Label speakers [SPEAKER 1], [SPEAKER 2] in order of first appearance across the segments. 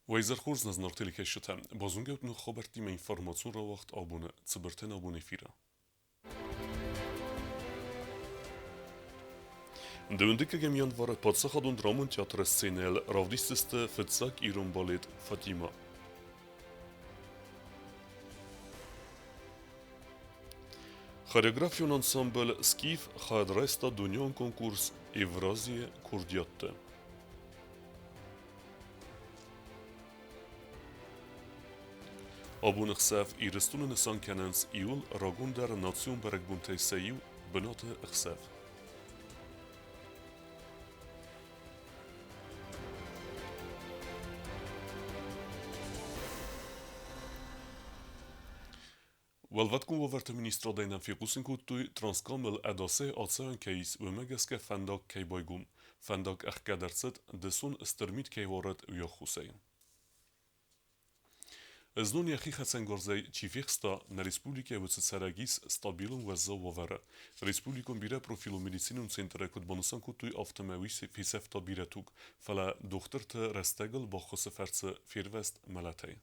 [SPEAKER 1] Уӕ хорз нӕ зынаргъ телекӕсджытӕ! Базонгӕ ут ног хабӕрттимӕ информацион рауагъд абоны Цыбыртӕн абон эфиры. Дыууындыккӕгӕм январы Паддзахадон драмон театры сценӕйыл равдисдзысты фыццаг ирон балет «Фатима». Хореографион ансамбль «Скиф» хайад райста дунеон конкурс «Евразия курдиӕтты». Абоны хсӕв Ирыстоны нысан кӕнынц иуыл рагондӕр национ бӕрӕгбонтӕй сӕ иу бынаты ӕхсӕв. Уӕлвӕткон уавӕрты министрадӕй нӕм фехъусын кодтой, Транскамыл ӕдасӕй ацӕуӕн кӕй ис, уымӕ гӕсгӕ фӕндаг кӕй байгом. Фӕндаг ӕхгӕд ӕрцыд, дысон стыр мит кӕй уарыд, уый аххосӕй. Знон йӕхи хӕцӕнгарзӕй чи фехста, нӕ республикӕйы уыцы цӕрӕг ис стабилон уӕззау уавӕры. Республикон бирӕпрофилон медицинон центры куыд банысан кодтой, афтӕмӕй уый фесӕфта бирӕ туг, фӕлӕ дохтырты рӕстӕгыл баххуысы фӕрцы фервӕзт мӕлӕтӕй.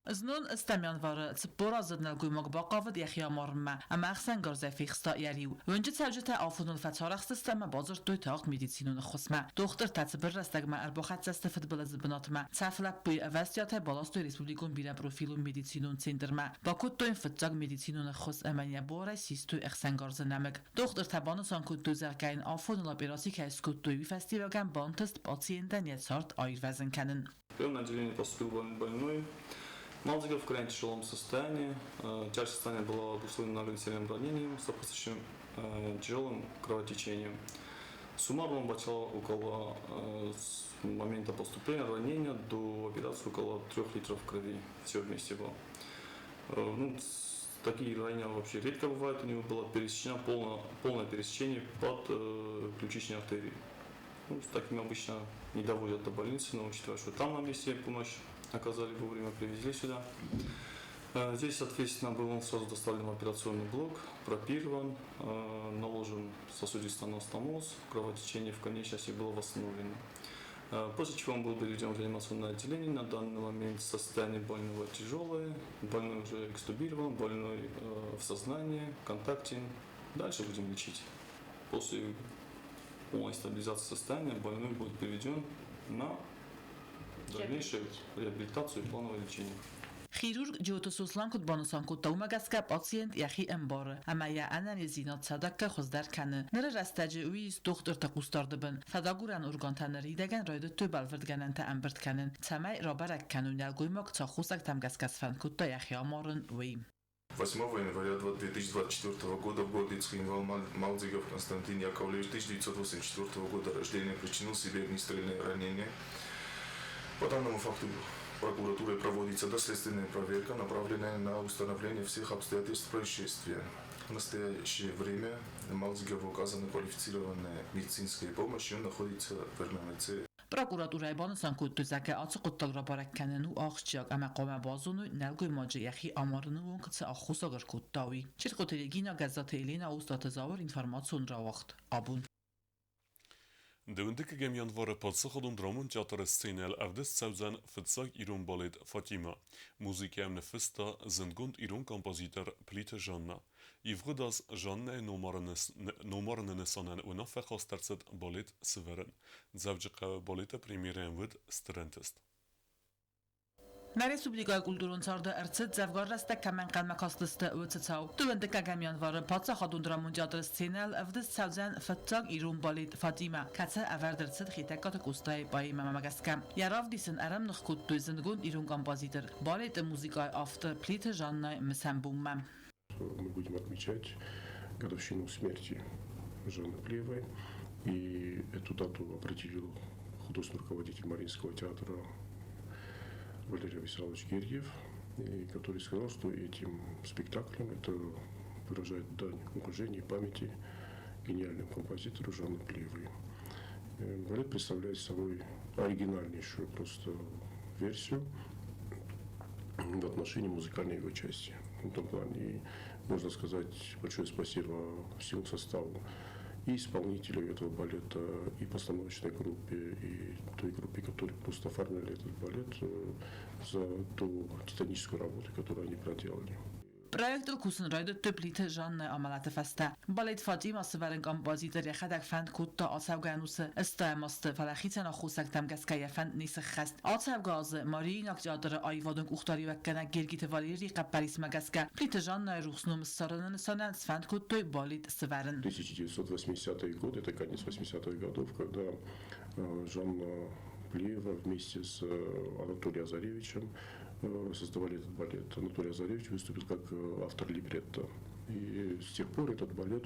[SPEAKER 2] Знон ӕстӕм январы 40 аздзыд нӕлгоймаг бахъавыд йӕхи амарынмӕ ӕмӕ ӕхсӕнгарзӕй фехста йӕ риу. Уынджы цӕрджытӕ афоныл фӕцарӕхстысты ӕмӕ бадзырдтой тагъд медицинон ӕххуысмӕ. Дохтыртӕ цыбыр рӕстӕгмӕ ӕрбахӕццӕ сты фыдбылызы бынатмӕ. Цӕф лӕппуйы ӕвӕстиатӕй баластой республикон бирӕпрофилон медицинон центрмӕ. Бакодтой йын фыццаг медицинон ӕххуыс ӕмӕ йӕ буарӕй систой ӕхсӕнгарзы нӕмыг. Дохтыртӕ банысан кодтой, зӕгъгӕ йын афоныл операци кӕй скодтой, уый фӕстиуӕгӕн бантыст пациентӕн йӕ цард аирвӕзын кӕнын.
[SPEAKER 3] В отделение поступил больной. Малдигов в крайне тяжелом состоянии. Тяжесть состояния была обусловлена огнестрельным ранением, сопутствующим тяжелым кровотечением. Суммарно он потерял около с момента поступления ранения до операции около 3 литров крови. Все вместе было. Ну, такие ранения вообще редко бывают. У него было пересечено, полное пересечение под ключичной артерией. Ну, с такими обычно не доводят до больницы, но учитывая, что там на месте помощь оказали вовремя, привезли сюда. Здесь, соответственно, был он сразу доставлен в операционный блок, прооперирован, наложен сосудистый анастомоз, кровотечение в конечности было восстановлено. После чего он был переведен в реанимационное отделение. На данный момент состояние больного тяжелое, больной уже экстубирован, больной в сознании, в контакте. Дальше будем лечить. После полной стабилизации состояния больной будет переведен на дальнейшую реабилитацию и плановое лечение.
[SPEAKER 2] Хирург Джиоты Сослан куыд банысан кодта, уымӕ гӕсгӕ пациент йӕхи ӕмбары ӕмӕ йӕ ӕнӕниздзинад цадӕггай хуыздӕр кӕны. Ныры рӕстӕджы уый ис дохтырты хъусдарды бын. Фӕдагурӕн органтӕ ныридӕгӕн райдыдтой бӕлвырдгӕнӕнтӕ ӕмбырд кӕнын, цӕмӕй рабӕрӕг кӕной нӕлгоймаг цы аххосӕгтӕм гӕсгӕ сфӕнд кодта йӕхи амарын, уый.
[SPEAKER 4] 8 января 2024 года в городе Цхинвал Малдзигов Константин Яковлевич, 1984 года рождения, причинил себе огнестрельное ранение. По данному факту прокуратурой проводится доследственная проверка, направленная на установление всех обстоятельств происшествия. В настоящее время Малдзигову оказана квалифицированная медицинская помощь, и он находится в РМВЦ.
[SPEAKER 2] Прокуратурӕйы банысан кодтой, зӕгъгӕ, ацы хъуыддаг рабӕрӕг кӕнын у ахсджиаг ӕмӕ хъуамӕ базоной, нӕлгоймаджы йӕхи амарыны онг цы аххосаг ӕркодта, уый. Чертхъоты Регина, Гӕззаты Елена, Остъаты Зауыр, информацион рауагъд. Абон.
[SPEAKER 1] Дыууындыккӕгӕм январы Паддзахадон драмон театры сценӕйыл ӕвдыст цӕудзӕн фыццаг ирон балет «Фатима». Музыкӕ йӕм ныффыста зындгонд ирон композитор Плиты Жанна. Ивгъуыд аз Жаннӕйы номарыны нысанӕн уынаффӕ хаст ӕрцыд балет сывӕрын. Дзӕуджыхъӕуы балеты премьерӕйӕн уыд стыр ӕнтыст.
[SPEAKER 2] Нӕ республикӕйы культурон царды ӕрцыд дзӕвгар рӕстӕг кӕмӕн ӕнхъӕлмӕ кастысты, уыцы цау. Дыууындыккӕгӕм январы Паддзахадон драмон театры сценӕйыл ӕвдыст цӕудзӕн фыццаг ирон балет «Фатимӕ», кӕцы ӕвӕрд ӕрцыд Хетӕгкаты Къостайы поэмӕмӕ гӕсгӕ. Йӕ равдисын ӕрӕмных кодтой зындгонд ирон композитор, балеты музыкӕйы автор Плиты Жаннӕйы мысӕн бонмӕ.
[SPEAKER 5] Мы будем отмечать годовщину смерти Жанны Плиевой. И эту дату определил художественный руководитель Мариинского театра Валерий Вячеславович Гергиев, и который сказал, что этим спектаклем это выражает дань уважения и памяти гениальному композитору Жанны Плиевой. Балет представляет собой оригинальнейшую просто версию в отношении музыкальной его части. В этом плане. И можно сказать большое спасибо всему составу и исполнителю этого балета, и постановочной группе, и той группе, которая просто оформляли этот балет, за ту титаническую работу, которую они проделали.
[SPEAKER 2] Проектыл кусын райдыдтой Плиты Жаннӕйы амӕлӕты фӕстӕ. Балет Фатима сывӕрын композитор йӕхӕдӕг фӕнд кодта ацӕугӕ ӕнусы ӕстайӕм азты, фӕлӕ хицӕн аххосӕгтӕм гӕсгӕ йӕ фӕнд не сыххӕст. Ацӕугӕ азы Мариинаг театры аивадон къухдариуӕггӕнӕг Гергиты Валерийы хъӕппӕрисмӕ гӕсгӕ Плиты Жаннӕйы рухс ном ссарыны нысанӕн сфӕнд кодтой балет сывӕрын.
[SPEAKER 5] 1980-е годы, это конец 80-х годов, когда Жанна Плиева вместе с Анатолием Азаревичем создавали этот балет. Анатолий Азаревич выступил как автор либретто. И с тех пор этот балет,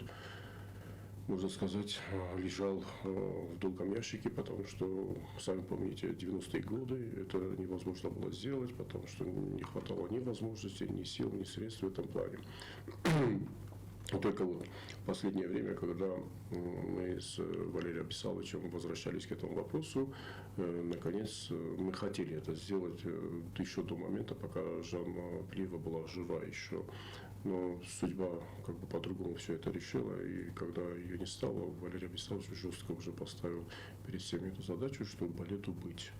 [SPEAKER 5] можно сказать, лежал в долгом ящике, потому что, сами помните, 90-е годы это невозможно было сделать, потому что не хватало ни возможностей, ни сил, ни средств в этом плане. Только вот в последнее время, когда мы с Валерием Абисаловичем возвращались к этому вопросу, наконец мы хотели это сделать еще до момента, пока Жанна Плиева была жива еще. Но судьба как бы по-другому все это решила, и когда ее не стало, Валерий Абисалович жестко уже поставил перед всеми эту задачу, что балету быть.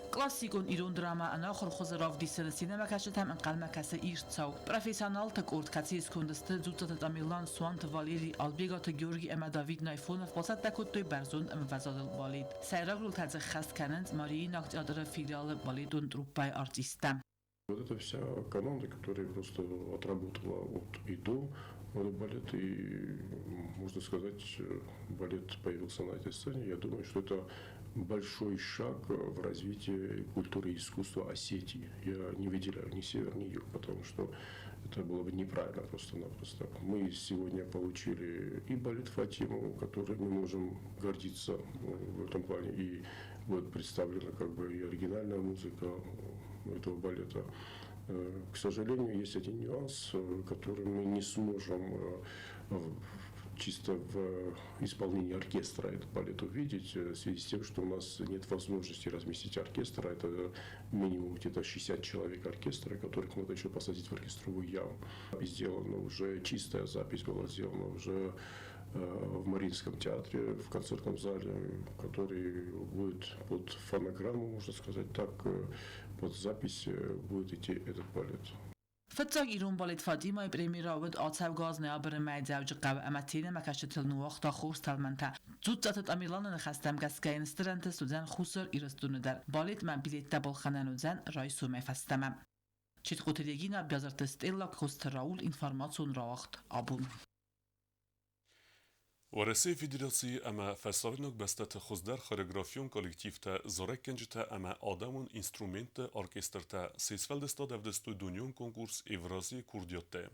[SPEAKER 2] Классикон ирон драмӕ ӕнахуыр хуызы равдисыны сценӕмӕкӕсджытӕм ӕнхъӕлмӕ кӕсы ирд цау. Профессионалты къорд, кӕцыйы сконды сты Дзуццаты Тамерлан, Суанты Валерий, Албегаты Георгий ӕмӕ Давид Найфонов, бацӕттӕ кодтой бӕрзонд ӕмвӕзадыл балет. Сӕйраг ролтӕ дзы ххӕст кӕнынц Мариинаг театры филиалы балетон труппӕйы артисттӕ.
[SPEAKER 5] Вот это вся команда, которая просто отработала от и до балет, и, можно сказать, балет появился на этой сцене. Я думаю, что это большой шаг в развитии культуры и искусства Осетии. Я не выделяю ни север, ни юг, потому что это было бы неправильно просто-напросто. Мы сегодня получили и балет Фатиму, который мы можем гордиться в этом плане, и будет представлена как бы и оригинальная музыка этого балета. К сожалению, есть один нюанс, который мы не сможем чисто в исполнении оркестра этот балет увидеть, в связи с тем, что у нас нет возможности разместить оркестр, а это минимум где-то 60 человек оркестра, которых надо еще посадить в оркестровую яму. Сделана уже чистая запись была сделана уже в Мариинском театре, в концертном зале, который будет под фонограмму, можно сказать так, под запись будет идти этот балет.
[SPEAKER 2] Фыццаг ирон балет Фатимайы премьерӕ уыд ацӕугӕ аз ноябры мӕйы Дзӕуджыхъӕуы ӕмӕ сценӕмӕкӕсджытыл ныууагъта хорз тӕлмӕнтӕ. Дзуццаты Тамерланы ныхӕстӕм гӕсгӕ йын стыр ӕнтыст уыдзӕн Хуссар Ирыстоны дӕр. Балетмӕ билеттӕ балхӕнӕн уыдзӕн райсомӕй фӕстӕмӕ. Читхъоты Регина, Бязырты Стелла, Коцты Рауль, информацион рауагъд Абон.
[SPEAKER 1] Уӕрӕсейы Федерацийы ӕмӕ фӕсарӕйнаг бӕстӕты хуыздӕр хореографион коллективтӕ, зарӕггӕнджытӕ ӕмӕ адӕмон инструментты оркестртӕ се сфӕлдыстад ӕвдыстой дунеон конкурс Евразийы курдиаттӕ.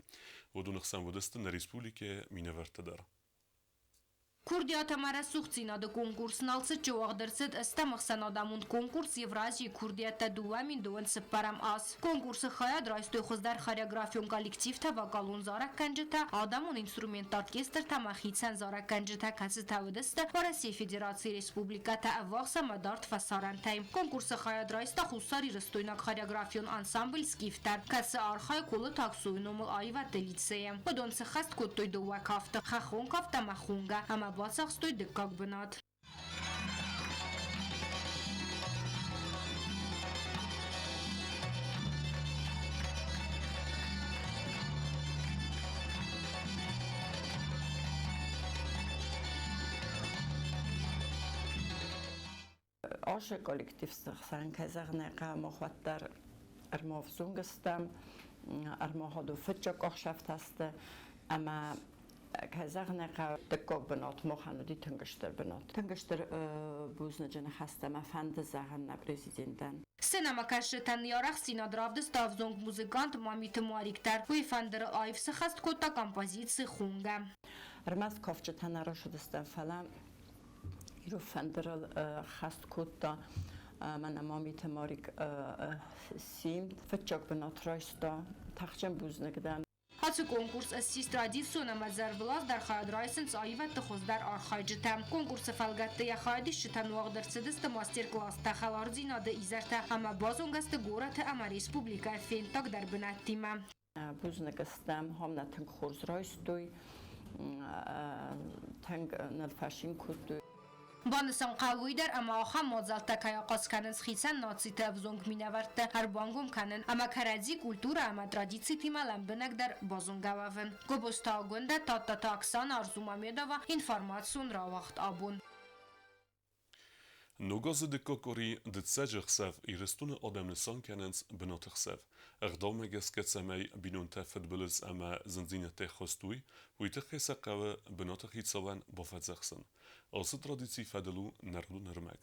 [SPEAKER 1] Уыдоны хсӕн уыдысты нӕ республикӕйы минӕвӕрттӕ дӕр.
[SPEAKER 6] Курдиат ӕмӕ рӕсугъддзинады конкурс Налцыччы уагъд ӕрцыд ӕстӕм ӕхсӕнадӕмон конкурс Евразийы курдиӕттӕ 2024 аз. Конкурсы хайад райстой хуыздӕр хореографион коллективтӕ, вокалон зарӕггӕнджытӕ, адӕмон инструментты оркестртӕ ӕмӕ хицӕн зарӕггӕнджытӕ, кӕцытӕ уыдысты Уӕрӕсейы Федерацийы республикӕтӕ ӕввахс ӕмӕ дард фӕсарӕнтӕй. Конкурсы хайад райста хуссарирыстойнаг хореографион ансамбль Скифтӕ, кӕцы архайы Колыты Аксойы номыл аивӕдты лицейы. Уыдон сыххӕст кодтой дыууӕ кафты, хӕххон кафт ӕмӕ хонгӕ, ӕмӕ бацахстой дыккаг бынат.
[SPEAKER 7] Ашы коллективты хсӕн, кӕй зӕгъын ӕй хъӕуы, мах уӕддӕр ӕрмӕвзонг стӕм, ӕрмӕхуыд фыццаг ӕхсӕвтӕ сты, ӕмӕ кӕй зӕгъын ӕй хъӕуы, дыккаг бынат махӕн уыди тынг стыр бынат. Тынг стыр бузныджы ныхӕстӕ мӕ фӕнды зӕгъын нӕ президентӕн.
[SPEAKER 6] Сценӕмӕкӕсджытӕн йӕ арӕхстдзинад равдыста ӕвзонг музыкант Мамиты Марик дӕр. Уый фӕндыры аив сыххӕст кодта композици «Хонгӕ».
[SPEAKER 7] Ӕрмӕст кафджытӕ нӕ рӕсыдыстӕм, фӕлӕ ирон фӕндырыл хӕст кодта мӕнӕ Мамиты Марик симд. Фыццаг бынат райста. Тӕхджын бузныг дӕн.
[SPEAKER 6] Ацы конкурс ссис традицион ӕмӕ ӕрвылаз дӕр хайад райсынц аивӕдты хуыздӕр архайджытӕ. Конкурсы фӕлгӕтты йӕ хайадисджытӕн уагъд ӕрцыдысты мастер-класстӕ, хӕлардзинады изӕртӕ ӕмӕ базонгӕ сты горӕты ӕмӕ республикӕйы фенддагдӕр бынӕттимӕ.
[SPEAKER 7] Бузныг стӕм, хом нӕ тынг хорз райстой. Тынг ныл фӕцин кодтой.
[SPEAKER 6] Банысан хъӕуы уый дӕр, ӕмӕ ахӕм мадзӕлттӕ кӕй ахъаз кӕнынц хицӕн нациты ӕвзонг минӕвӕртты ӕрбангом кӕнын ӕмӕ кӕрӕдзи культурӕ ӕмӕ традицитимӕ лӕмбынӕгдӕр базонгӕ уӕвын. Гобозты Агуындӕ, Тадтаты Оксана, Арзу Мамедова, информацион рауагъд абон.
[SPEAKER 1] Ног азы дыккаг къуыри дыццӕджы ӕхсӕв Ирыстоны адӕм нысан кӕнынц бынаты хсӕв. Ӕгъдаумӕ гӕсгӕ цӕмӕй бинонтӕ фыдбылыз ӕмӕ зындзинӕдтӕй хызт уой, уый тыххӕй сӕ хъӕуы бынаты хицауӕн бафӕдзӕхсын. Ацы традицийы фӕдыл у нӕргъдон ӕрмӕг.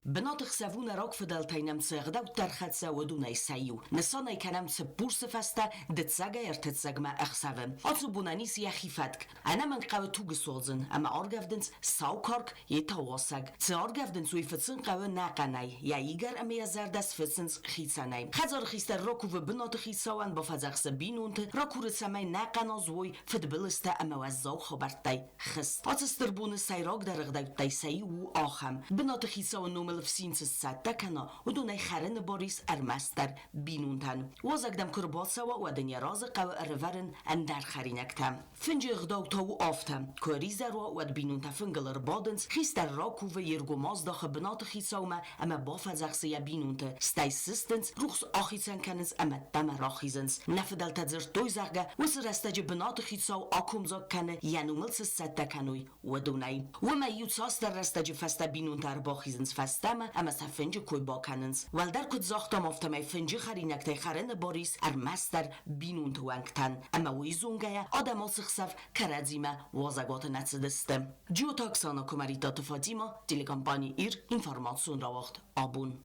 [SPEAKER 8] Бынаты хсӕв у нӕ рагфыдӕлтӕй нӕм цы ӕгъдӕуттӕ ӕрхӕццӕ, уыдонӕй сӕ иу. Нысанӕй кӕнӕм цыппурсы фӕстӕ дыццӕгӕй ӕртыццӕгмӕ ӕхсӕвы. Ацы бонӕн ис йӕхи фӕтк. Ӕнӕмӕнг хъӕуы туг ссудзын ӕмӕ аргӕвдынц сау карк, йе та уасӕг. Цы аргӕвдынц, уый фыцын хъӕуы нӕхъӕнӕй, йӕ игӕр ӕмӕ йӕ зӕрдӕ сфыцынц хицӕнӕй. Хӕдзары хистӕр ракувы бынаты хицауӕн, бафӕдзӕхсы бинонты, ракуры, цӕмӕй нӕхъӕн аз уой фыдбылызтӕ ӕмӕ уӕззау хабӕрттӕй хызт. Ацы стыр боны сӕйрагдӕр ӕгъдӕуттӕй сӕ иу у ахӕм: бынаты хицауы номыл ӕфсин цы сцӕттӕ кӕна, уыдонӕй хӕрыны бар ис ӕрмӕстдӕр бинонтӕн. Уазӕг дӕм куы рбацӕуа, уӕд ын йӕ разы хъӕуы ӕрывӕрын ӕндӕр хӕринӕгтӕ. Фынджы ӕгъдау та у афтӕ: куы ӕризӕр уа, уӕд бинонтӕ фынгыл ӕрбадынц, хистӕр ракувы, йе ргом аздахы бынаты хицаумӕ ӕмӕ бафӕдзӕхсы йӕ бинонты, стӕй сыстынц, рухс ахицӕн кӕнынц ӕмӕ ӕддӕмӕ рахизынц. Нӕ фыдӕлтӕ дзырдтой, зӕгъгӕ, уыцы рӕстӕджы бынаты хицау акомдзаг кӕны, йӕ номыл цы сцӕттӕ кӕной, уыдонӕй. Уымӕй иу цасдӕр рӕстӕджы фӕстӕ бинонтӕ ӕрбахизынц фӕстӕмӕ ӕмӕ сӕ фынджы кой бакӕнынц. Уӕлдӕр куыд загътам, афтӕмӕй фынджы хӕринӕгтӕй хӕрыны бар ис ӕрмӕстдӕр бинонты уӕнгтӕн, ӕмӕ уый зонгӕйӕ адӕм ацы хсӕв кӕрӕдзимӕ уазӕгуаты нӕ цыдысты. Джиоты Оксана, Куымӕридтаты Фатимӕ, телекомпани «Ир», информацион рауагъд «Абон».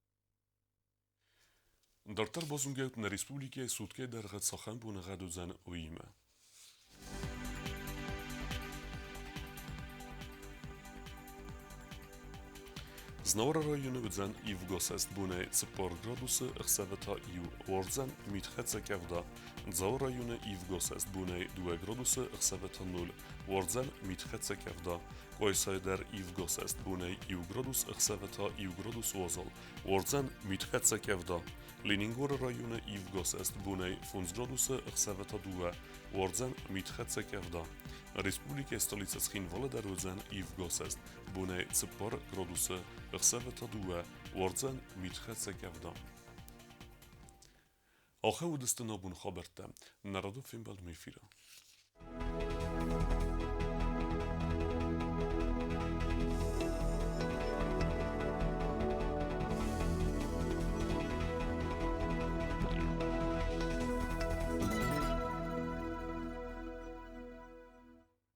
[SPEAKER 1] Дарддӕр базонгӕ нӕ республикӕйы суткӕйы дӕргъы цахӕм боныгъӕд уыдзӕн, уыимӕ. Знауыры районы уыдзӕн ивгӕсӕст бонӕй 4 градусы, ӕхсӕвы та иу уардзӕн мидхӕццӕ къӕвда. Дзауы районы ивгӕсӕст бонӕй 2 градусы, ӕхсӕвы та 0 уардзӕн мидхӕццӕ къӕвда. Къуайсайы дӕр ивгӕсӕст бонӕй 1 градус, ӕхсӕвы та 1 градус уазал. Уардзӕн мидхӕццӕ къӕвда. Ленингоры районы ивгӕсӕст бонӕй 5 градусы, ӕхсӕвы та 2 уардзӕн мидхӕццӕ къӕвда. Республикӕйы столицӕ Цхинвалы дӕр уыдзӕн ивгӕсӕст бонӕй 4 градусы, ӕхсӕвы та 2 уардзӕн мидхӕццӕ къӕвда. Ахӕм уыдысты нӕ бон хабӕрттӕ. Нӕ радон фембӕлдмӕ эфиры.